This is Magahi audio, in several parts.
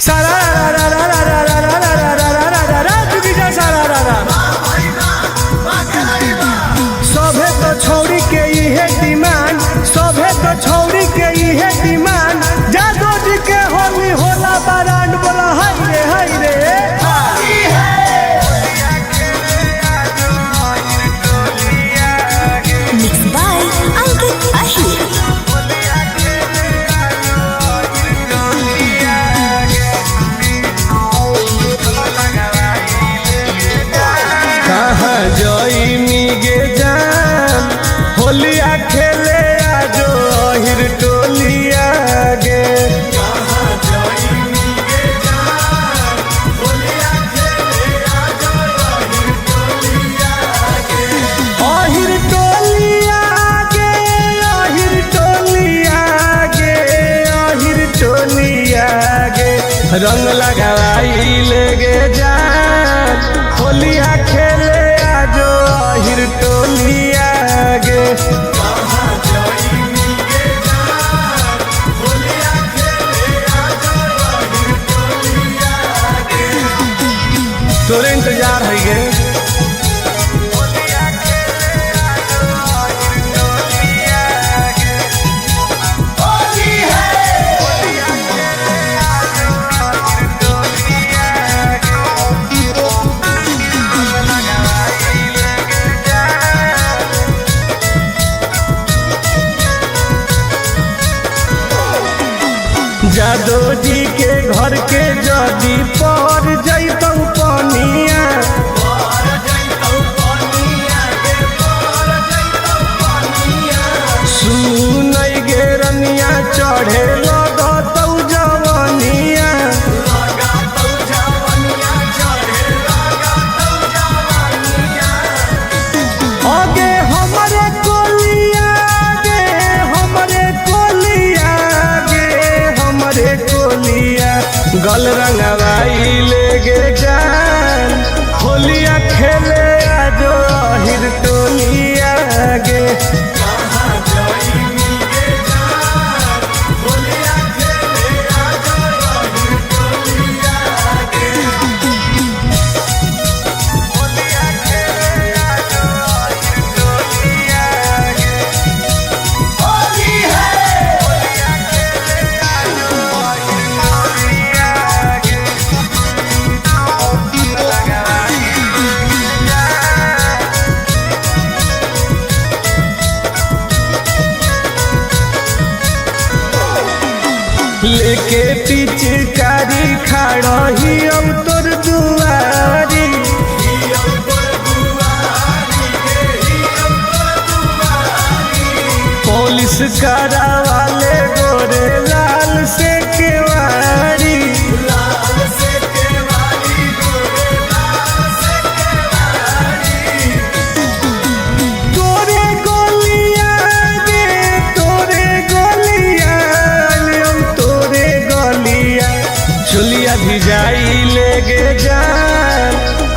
सारा रा रा रा रा रा रा रा रा रा रा रा रा चुकी जा सारा रा रा। सभे तो छौरी के इहे डिमांड, सभे तो छौरी के इहे डिमांड, जादो जी के होली होला बरांड। बोला हाय रे हाय रे। Mixed by Ankit Ahir. कहाँ जइनी गे जान होलिया खेले आजो अहिर टोलिया गे। अहिर टोलिया गे, अहिर टोलिया गे, अहिर टोलिया गे, रंग लगाई ले गे जान होलिया खेले आजो अहिर टोलिया गे। तोरे इंतजार है गे। जादो जी के घर के जदी पर जैतौ पनिया, सुनै गे रनिया चढ़े लगतौ जवनिया। अगे हमरे कोलिया गे, हमरे कोलिया गे, हमरे कोलिया, गल रंगवाई ले गे जान होलिया खेले आजो अहिर टोलिया गे। लेके पिचकारी खाड़ही अब तोर दुआरी, पुलिस करावाले गोरे लाल से केवारी। तोरे गोलिया गे, तोरे गोलिया, हम तोरे गोलिया, चुलिया भिजाई ले गे जान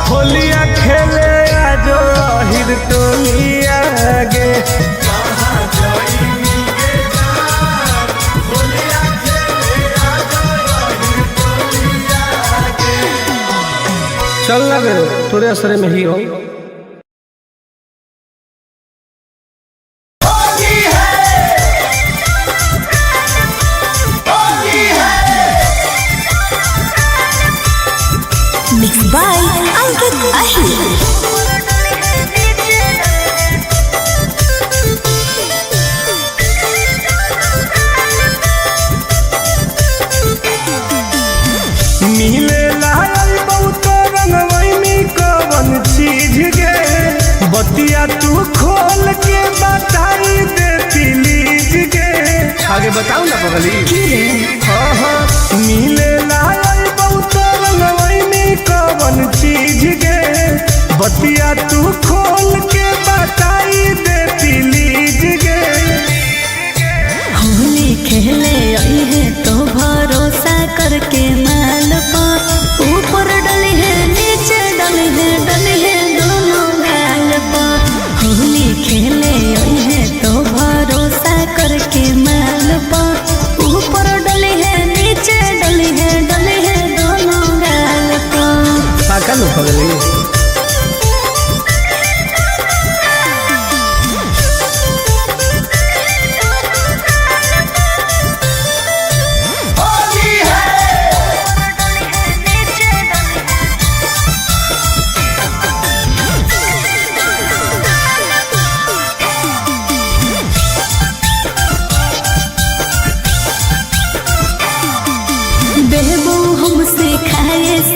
होलिया खेले आजो अहिर टोलिया गे। चल ना गे, तोरे असरे में ही हो। Mixed by Ankit Ahir. मिले लायल बहुत रंगवई में कवन चीज गे, बतिया तू खोल के बताई दे प्लीज गे। आगे बताऊ ना पगली। हाँ हाँ, मिले लायल बहुत रंगवई में कवन चीज गे, बतिया तू खोल के बताई दे प्लीज गे। होली खेले आई है तो भरोसा करके माल पा, ऊपर डली है नीचे डली है, डली है दोनों गाल पा। होली खेले आई है तो भरोसा करके माल पा, ऊपर डली है नीचे डली है, डली है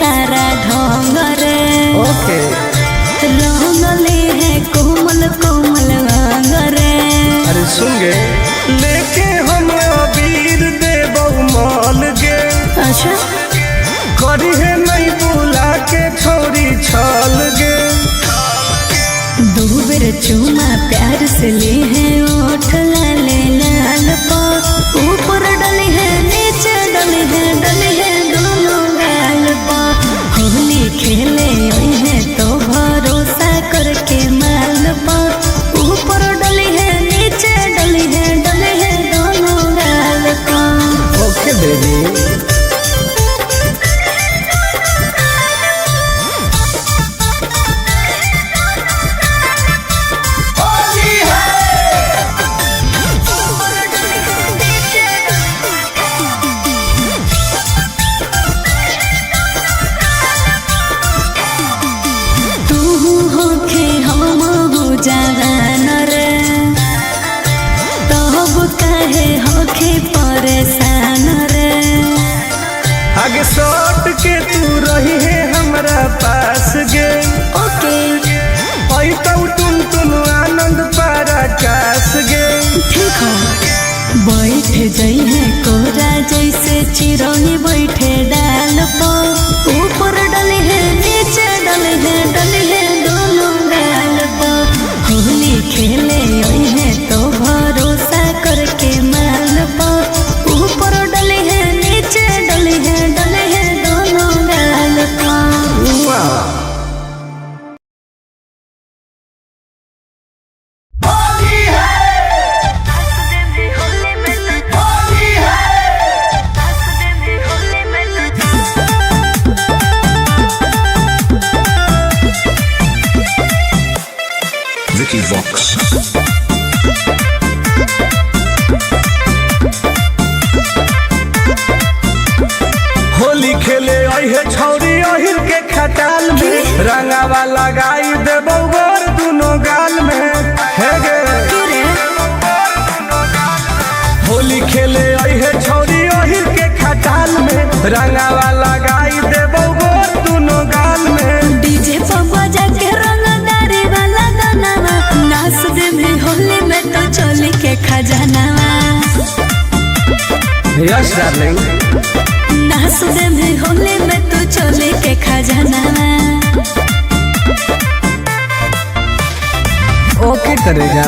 सारा ढोंग रे। ओके। रंगले है कोमल कोमल अंग रे। अरे सुन गे, लेके हम अबीर देबौ माल गे। अच्छा। करी है नहीं बुला के छोरी छाल गे। दो बेर चूमा प्यार से ले है ओठ लाले लाल पा। ऊपर डले है नीचे डले है डले है दोनों गाल पा। होली खेले आई है तो भरोसा करके माल पा। ऊपर डले है नीचे डले है डले है दोनों गाल पा। Okay baby. तू होखे हम जवान रे, तब काहे होखे परेशान रे। आगे सट के तू रही है हमरा पास गे। ओके। आई तो तुम तुम आनंद पारा कास गे। ठीक हो। बैठ जाई है कोरा जैसे चिरौनी बैठे डाल पो। ऊपर डले है नीचे डले है डले है दोनों गाल पो। होली खेले आई है तो भरोसा करके माल पो। ऊपर डले है नीचे डले है डले है दोनों गाल पो। वाह। Vicky Vox. Holi खेले आई है छौरी अहिर के खटाल में। रंगावा लगाई देबौ गोर दुनो गाल में। हे गे। होली खेले आई है छौरी अहिर के खटाल में। रंगावा लगाई देबौ गोर दुनो गाल में। डीजे पर बजा के रंगदारी वाला गाना, नाच दे में होली में तो चोली के खजाना। Yes darling. नाच दे में होली में तो चोली के खजाना। ओके करेगा।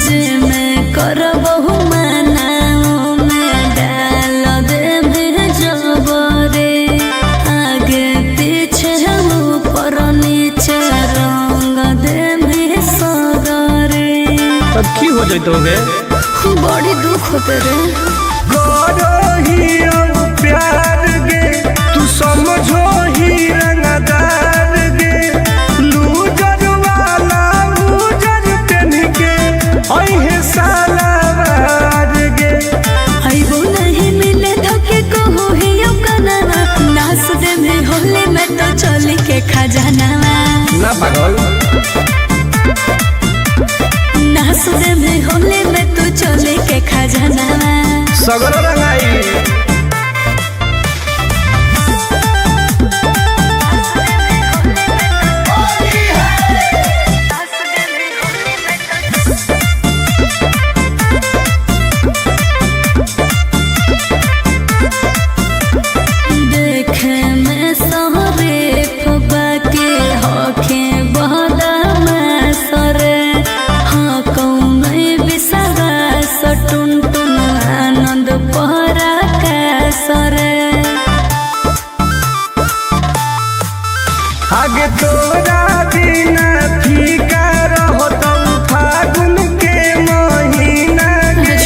जे मैं करबहु माना मैं डाल देबे जबरे। आगे पीछे ऊपर नीचे रंग देबे सगरे। तब की हो जइतोगे? बड़ी दुख होते रे। करो ही अब प्यार गे, तू समझो ही रंगदार गे। लूजर वाला उजर पेन के अहे सालावार गे। आइबो नहीं मिले धोके कहू ही कनावा। नाच दे में होली में तो चोली के खजाना। ना पागल। नाच दे में होली में तो चोली के खजाना। सगरो रंगाई। देखे में सहरे फुबा के होखे बहदा सरे। हाँ कौन विश्वास टुन टुन आनंद पहरा का सरे। आगे तोरा बिना फीका रहतौ फागुन के महीना गे।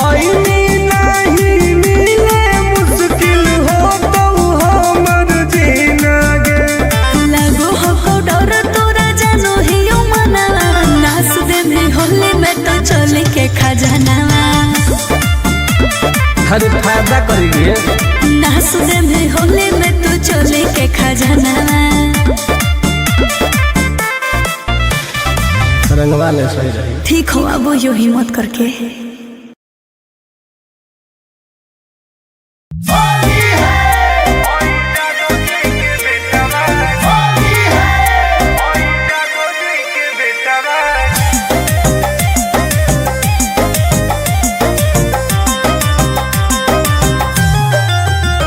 ऐनी नहीं मिले मुश्किल होतौ हमर जीना गे। लागो हो डर तोरा जानो हियो मना। नाच दे में होली में तो चोली के खजाना। अरे फायदा करेंगे। नाच दे में होली में तो चोली के खजाना। रंगवा ले सही रही। ठीक हो, अब यो हिम्मत करके।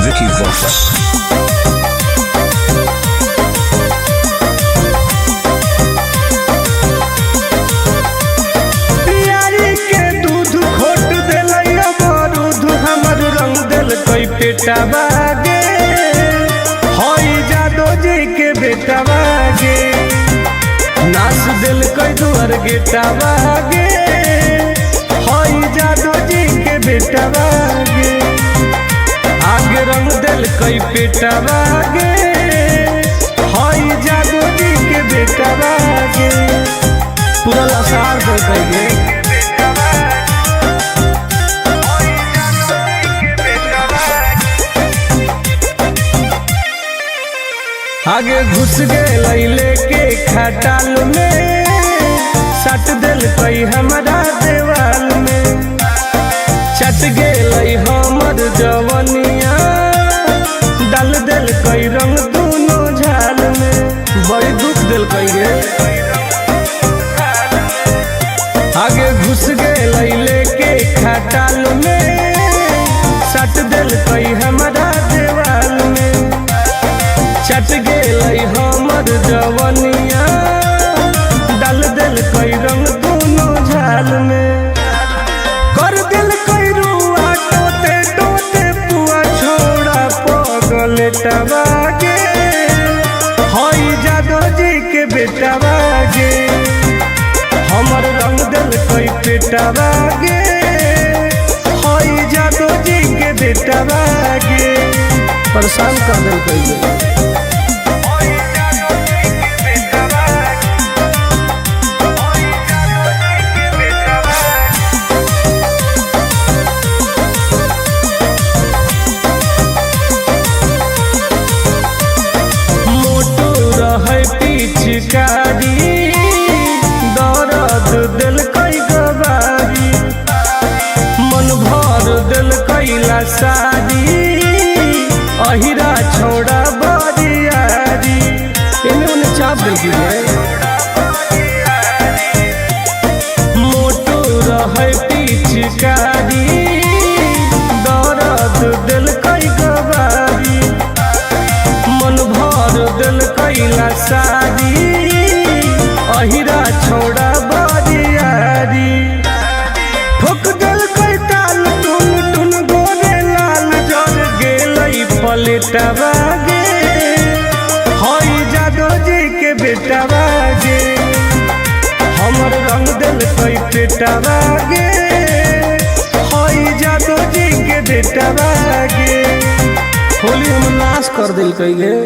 Vicky Vox. पियारी के दूध खोट देलै बारूद, हमर रंग देलकै पेटवा गे। हई जादो जी के बेटवा गे, नाच देलकै दुआर गेटवा गे। हई जादो जी के बेटवा गे, आगे रंग देलकै पेटवा गे। हई जादो जी के बेटवा गे, पूरा लसार देलकै गे। आगे घुस गेलै लेके खटाल में, सट देलकै हमरा देवाल में। चट गेलै हमर जवनिया, डाल देलकै रंग दुनो झाल में। बड़ी दुख देलकै गे। आगे घुस गेलै लेके खटाल में, सट देलकै हमरा देवाल में। चट गेलै हमर जवनिया, डाल देलकै रंग दुनो झाल में। कर देलकै रुआ टोते टोते पुआ, छोड़ा पगलेटवा गे। हई जादो जी के बेटवा गे, हमर रंग देलकै पेटवा गे। हई जादो जी के बेटवा गे, परेशान कर देलकै गे। मोटू रहै पिचकारी, दर्द देलकै गवारी। मन भर देलकै लसारी, अहिरा छोड़ा बरियारी। एने ओने चाप देलकै गे। मोटू रहै पिचकारी, दर्द देलकै गवारी। मन भर देलकै लसारी, अहिरा छोड़ा बरियारी। ठोक देलकै ताल टुन टुन गोरे लाल, जर गेलै पलेटवा गे। हई जादो जी के बेटवा गे, हमर रंग देलकै पेटवा गे। हई जादो जी के बेटवा गे, होली हम नाश कर देलकै गे।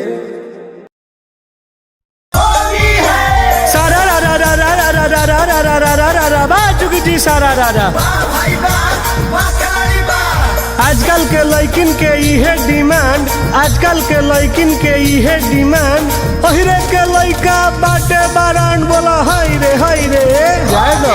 सारा रा रा रा रा रा रा रा रा रा रा रा रा रा बा चुकी जी सारा रा रा। आजकल के लइकिन के इहे डिमांड, आजकल के लइकिन के इहे डिमांड। ओहिरे के लइका बाटे बारांड, बोला हाय रे हाय रे जाए दो।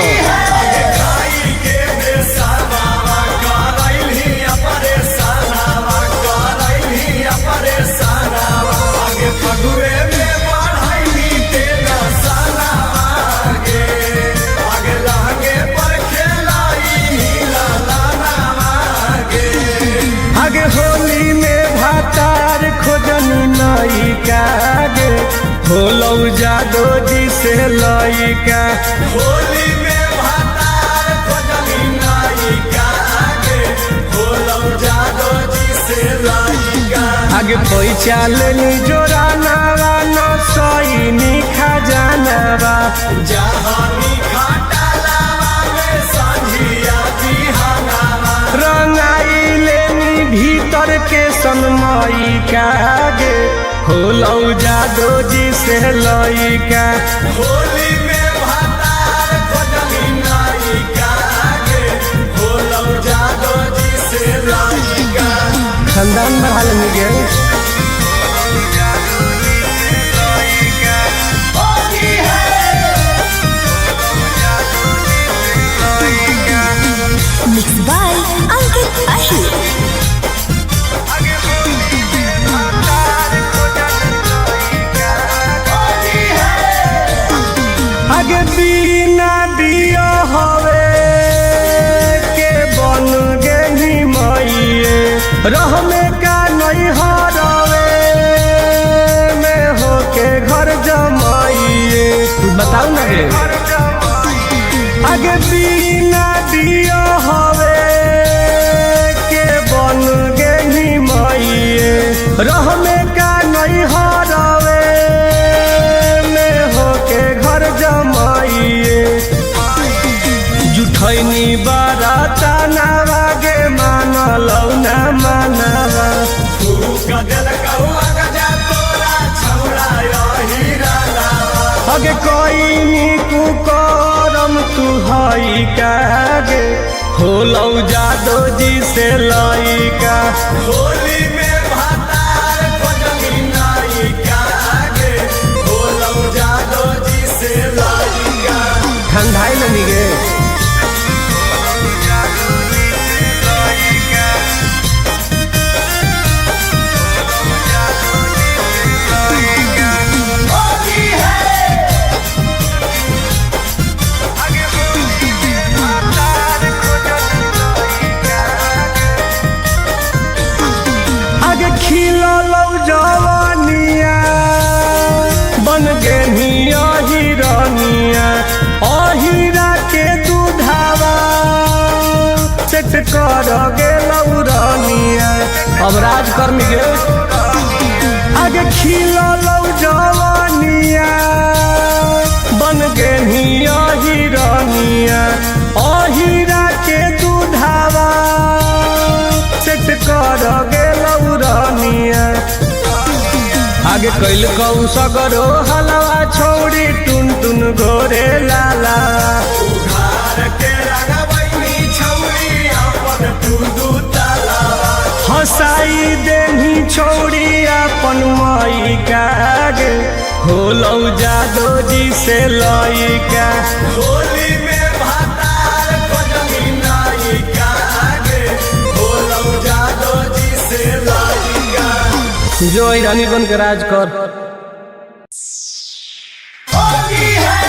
आगे होली में भातार खोजनी नायिका गे, होलौ जादो जी से लइका। होली में भातार खोजनी नायिका गे, होलौ जादो जी से लइका। आगे पैसा लेनी जोरा नावा न सैनी खजानावा। जहानी घाटालावा में संझिया बिहानावा। रंगाई लेनी भीतर के सनमई का गे, होलौ जादो जी से लइका। होली में भातार खोजनी नायिका गे, होलौ जादो जी से लइका। खानदान बढ़ा लेनी गे। होली है। Mixed by Ankit Ahir. आगे बिना दिया हवे के बन गेनी मइए रहमे का नहीं हरवे में होके घर जमाइए। बताऊ ना गे। आगे बिना दिया हवे के बन गेनी मइए रहमे का नहीं हरवे में होके घर जमाइए। जुठैनी बाराता नावागे मानलौ ना मानवा। अगे कोई कुकरम तू हई कागे होलौ जादो जी से लइका। होली में भातार खोजली नायिका गे, होलौ जादो जी से लायिका। ठंडाई लगी गे। होली है। आगे खिललौ जवानिया बन गेनी अहिरनिया अहिरा के दूधावा सेट कर गेलौ रनिया। अब राज करनी गे। आगे खिललौ जवानिया बन गेनी अहिरनिया अहिरा के दूधावा सेट कर गेलौ रनिया। आगे कैल कौ सगरो हलवा छौड़ी टुन टुन गोरे लाला। उघार के रंगवैनी छौरी अपन तू दू तालावा। हंसाई देनी छौड़ी अपन माई कागे होलौ जादो जी से लइका। होली में भातार खोजली नायिका गे, होलौ जादो जी से लायिका। जो रानी बन के राज कर। होली है।